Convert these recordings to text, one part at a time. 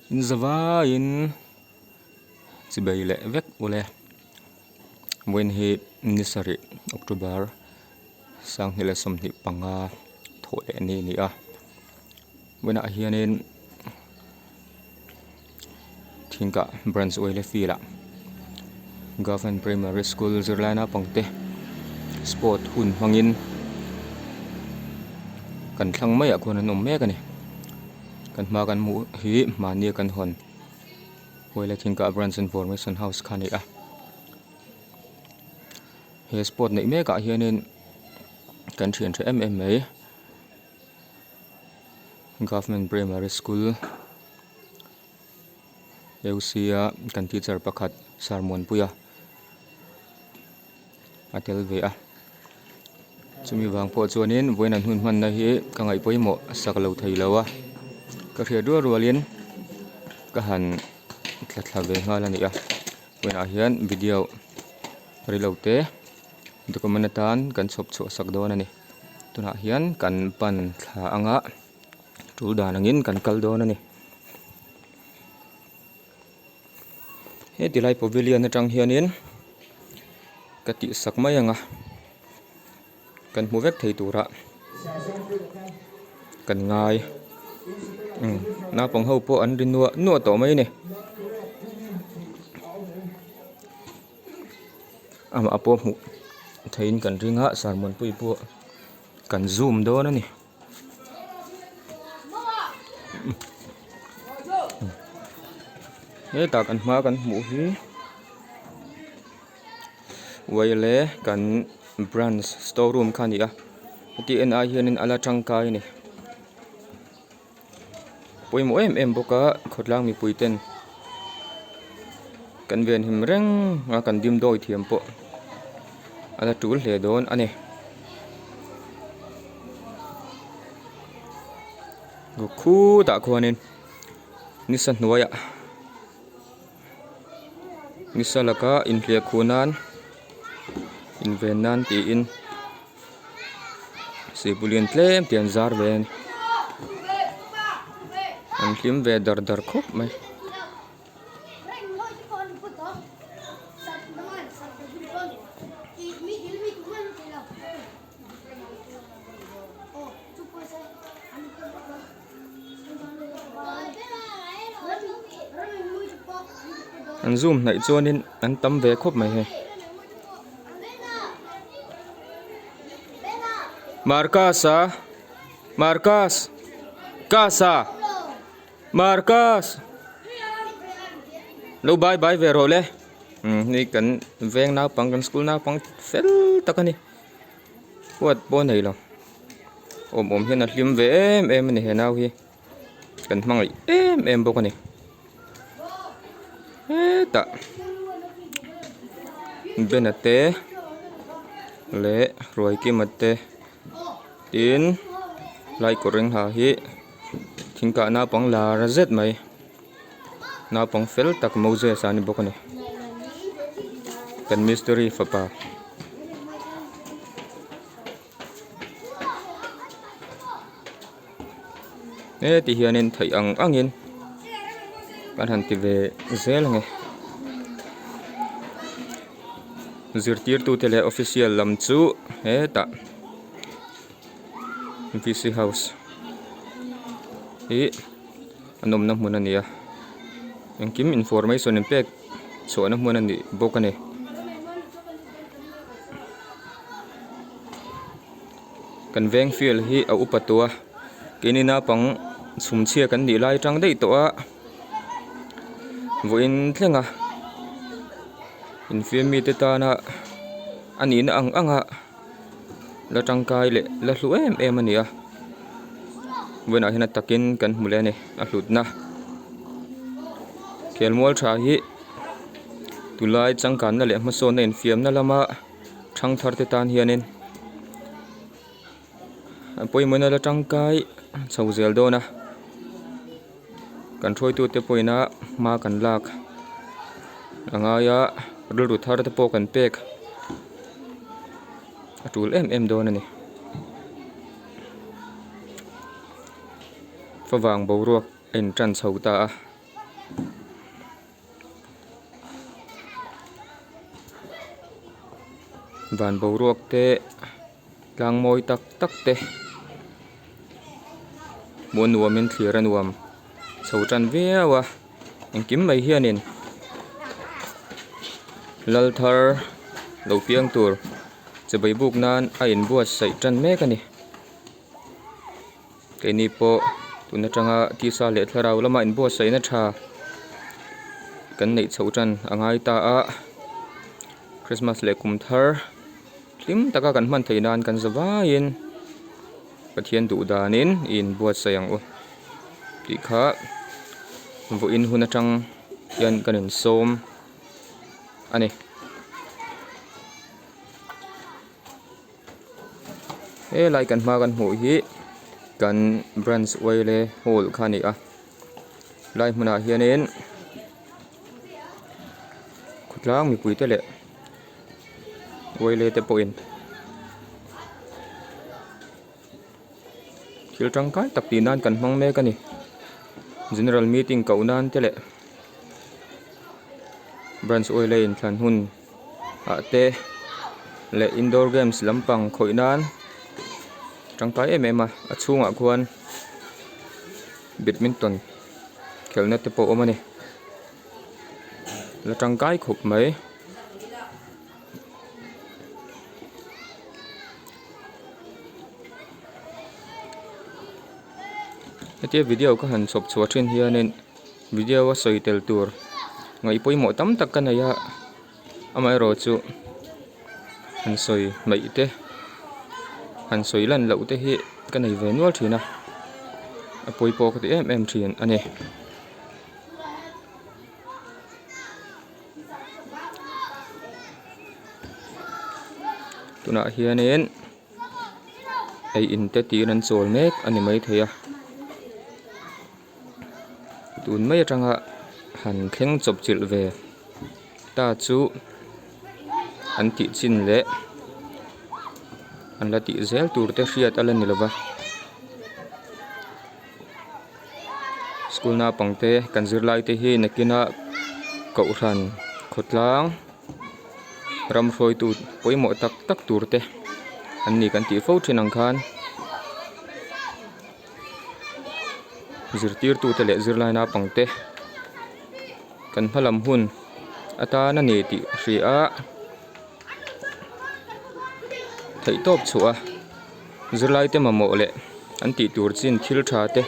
In zavaiin chibei leh vek ule. Vawiin hi ni sarih October sanghnih leh 25 thawh leh ni a ni a. Vawiinah hianin Thingkah branch Oile field ah Government Primary School zirlai naupang te sport hun hmangin kan thlang maiah khuan an awm mek a ni. Kan hma kan hmuh hi mahni a kan hawn Oile Thingkah branch information house kha a ni a. He sport neih mekah hianin kan thian tha em em mai. Government Primary School AUC a kan teacher pakhat Sir Muanpuia a tel ve a chumi vang pawh chuanin vawiin an hun hmanna hi ka ngaih pawimawh sak lo thei lo a ka hriat rual rualin ka han thla thla ve nghal a ni a vawiinah hian video rilo te document atan kan chhawp chhuah sak dawn a ni. Tunah hian kan pan thla anga tul dan angin kan kal dawn a ni. He tilai pavilion atang hianin ka tih sak mai anga kan hmu vek thei tura kan ngai umm naupang ho pawh an ri nuah nuah tawh mai a ni. Amah pawh hmuh theihin kan ring a sermon pui pawh kan zoom dawn a ni. Hetah kan hma kan hmuh hi uaile kan branch store room kha a ni a heti en ai hianin a la tangkai a ni. Pawimawh em em bawk a khawtlang mipui ten kan venhim reng a kan dimdawi thiam pawh a la tul hle dawn a ni. Khutah khuanin nisa hnuaiah nisa laka inhliah khuh nan inven nan tiin. Sipulian tlem te an zar ve a ni an hlim ve dar dar khawp mai. An zoom hnaih chuanin an tam ve khawp mai hei. Marcus a Marcus Cus a Marcus lo bye bye ve rawh le umm hei kan veng naupang kan school naupang fel tak a ni huat pawh a nei lo awm awm hian a hlim ve em em a ni he nau hi kan hmangaih em em bawk a ni hetah bena te leh ruaikima te tin lai kawr eng ha hi thingkah naupang lar zet mai naupang fel tak moses a ni bawk a ni kan mistiri fapa. Heti hianin theih ang angin kan han ti ve zel ang e. Zirtirtute leh official lam chu hetah V C house hi an awmna hmun a ni a engkim information in pek chhuahna hmun a ni bawk a ni. Kan veng field hi a upa tawh a keini naupang chhumchhia kan nih lai atang daih tawh a vawiin thleng a infiam mite tana a nihna ang ang a la tangkai leh la hlu em em a ni a vawiinah hian a takin kan hmu leh a ni a hlutna khelmual tha hi tunlai changkanna leh hmasawnna infiamna lama. Thangthar te tan hianin a pawimawhna la tangkai chho zel dawn a kan hruaitute pawhin a hma kan lak a ngai a rilru thar te pawh kan pek a tul em em dawn a ni favang boruak a in tan chho ta a. Van boruak te tlang mawi tak tak te hmuh a nuamin thlir a nuam chho tan viau a engkim mai hianin lal thar lo piang tur chibai buk nan a inbuatsaih tan mek a ni. Keini pawh tun atanga tisa leh thlarau lama inbuatsaihna tha kan neih chhoh tan a ngai ta a, Christmas leh kum thar hlim taka kan hman theih nan kan za vaiin Pathian duh danin i inbuatsaih ang u tih kha vawiin hun atang hian kan insawm a ni. Helai kan hma kan hmuh hi kan branch oile hall kha a ni a helai hmunah hianin khawtlang mipui te leh oile te pawhin thil tangkai tak tih nan kan hmang mek a ni general meeting koh nan te leh branch oile inthlan hun. ah te leh indoor games lampang khawih nan tangkai em em a a chhungah khuan badminton khelhna te pawh a awm a ni la tangkai khawp mai. Hetia video ka han chhawp chhuah thin hianin video a sawi tel tur ngaih pawimawh tam tak ka nei a amaherawh chu han sawi hmaih te han sawi lan loh te hi ka nei ve nual thin a a pawi pawh ka ti em em thin a ni. Tunah hianin. Ei in te tiin an chawl mek a ni maithei a tun mai atanga han thleng chawp chilh ve ta chu an tih chin leh an la tih zel tur te hriat a la ni lova school naupang te kan zirlai te hi nakinah kohhran khawtlang. Ram hruaitu pawimawh tak tak tur te an ni kan tih fo thin ang khan zirtirtu te leh zirlai naupang te kan hma lam hun atan a ni tih hria a theihtawp chhuah a zirlai te mamawh leh an tih tur chin thil tha te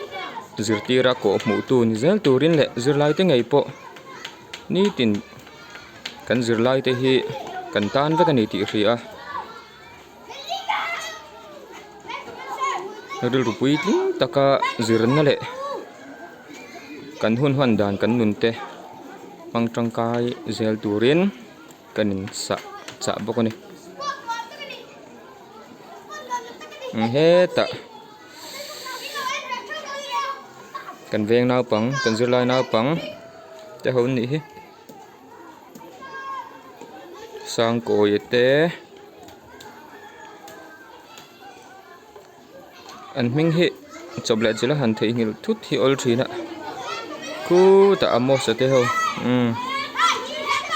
zirtir a kawh hmuh tu ni zel turin leh zirlai te ngei pawh nitin kan zirlai te hi kan tan vek a ni tih hria a rilru puitling taka zirna leh kan hun hman dan kan nun te hmang tangkai zel turin kan in sah chah bawk a ni hetah kan veng naupang kan zirlai naupang te ho an nih hi. Sangkawia te an hming hi chawp leh chilh a han theihnghilh thut hi awl thin a khutah Amos a te ho umm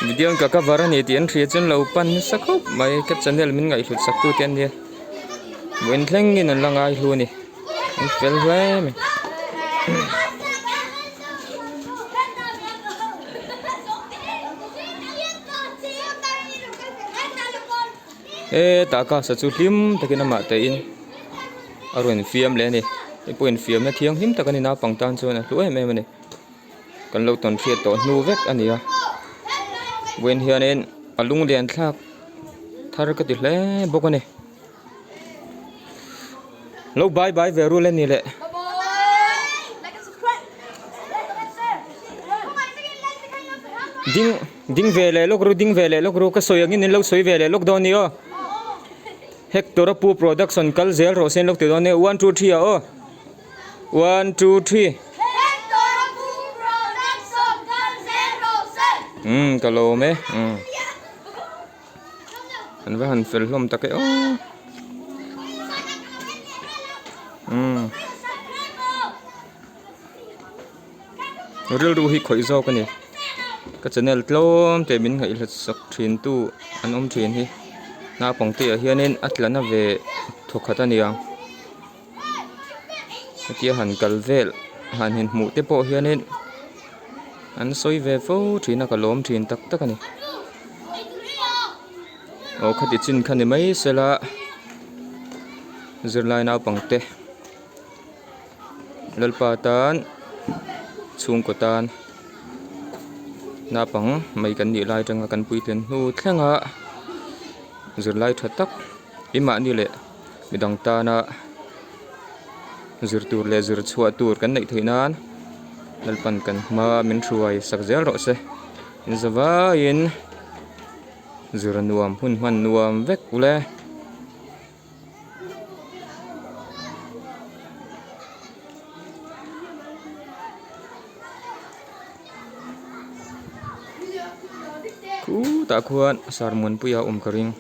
video ka cover a ni tih an hria chuan lo pan nasa khawp mai ka channel min ngaihhlut sak tu te an nia vawiin thlengin an la ngai hlu a ni. An fel hle mai. Hetah kasa chu hlim takin amah te in a rawn fiam leh a ni hei pawh infiamna thianghlim tak a ni naupang tan chuan a hlu em em a ni kan lo tawn hriat tawh hnu vek a ni a vawiin hianin a lunglian thlak thar ka ti hle bawk a ni. Lo bye bye ve rul a ni le. Ding ding ve leh lawk ru ding ve leh lawk ru ka sawi angin in lo sawi ve leh lawk dawn ni aw. Hector a pu production kal zel rawh se in lo ti dawn nia 1 2 3 ah aw. 1 2 3 Hector a pu production kal zel rawh se. Um ka lawm e. Um. An va han fel hlawm tak e aw umm. Rilru hi khawih zawk a ni. Ka channel tlawm te min ngaihhlat sak thin tu an awm thin hi. Naupang te ah hianin a tla na ve thawkhat a nia. Hetia han kal vel han in hmuh te pawh hianin an sawi ve fo thin a ka lawm thin tak tak a ni. Aw khati chin kha ni mai sela zirlai naupang te Lalpa tan chhungkaw tan naupang mai kan nih lai atanga kan puitlin hnu thleng a zirlai tha tak keimahni leh midang tana zir tur leh zir chhuah tur kan neih theih nan Lalpan kan hma min hruai sak zel rawh se in zavaiin zir nuam hun hman nuam vek ule. Khutah khuan sermon puia awm ka ring.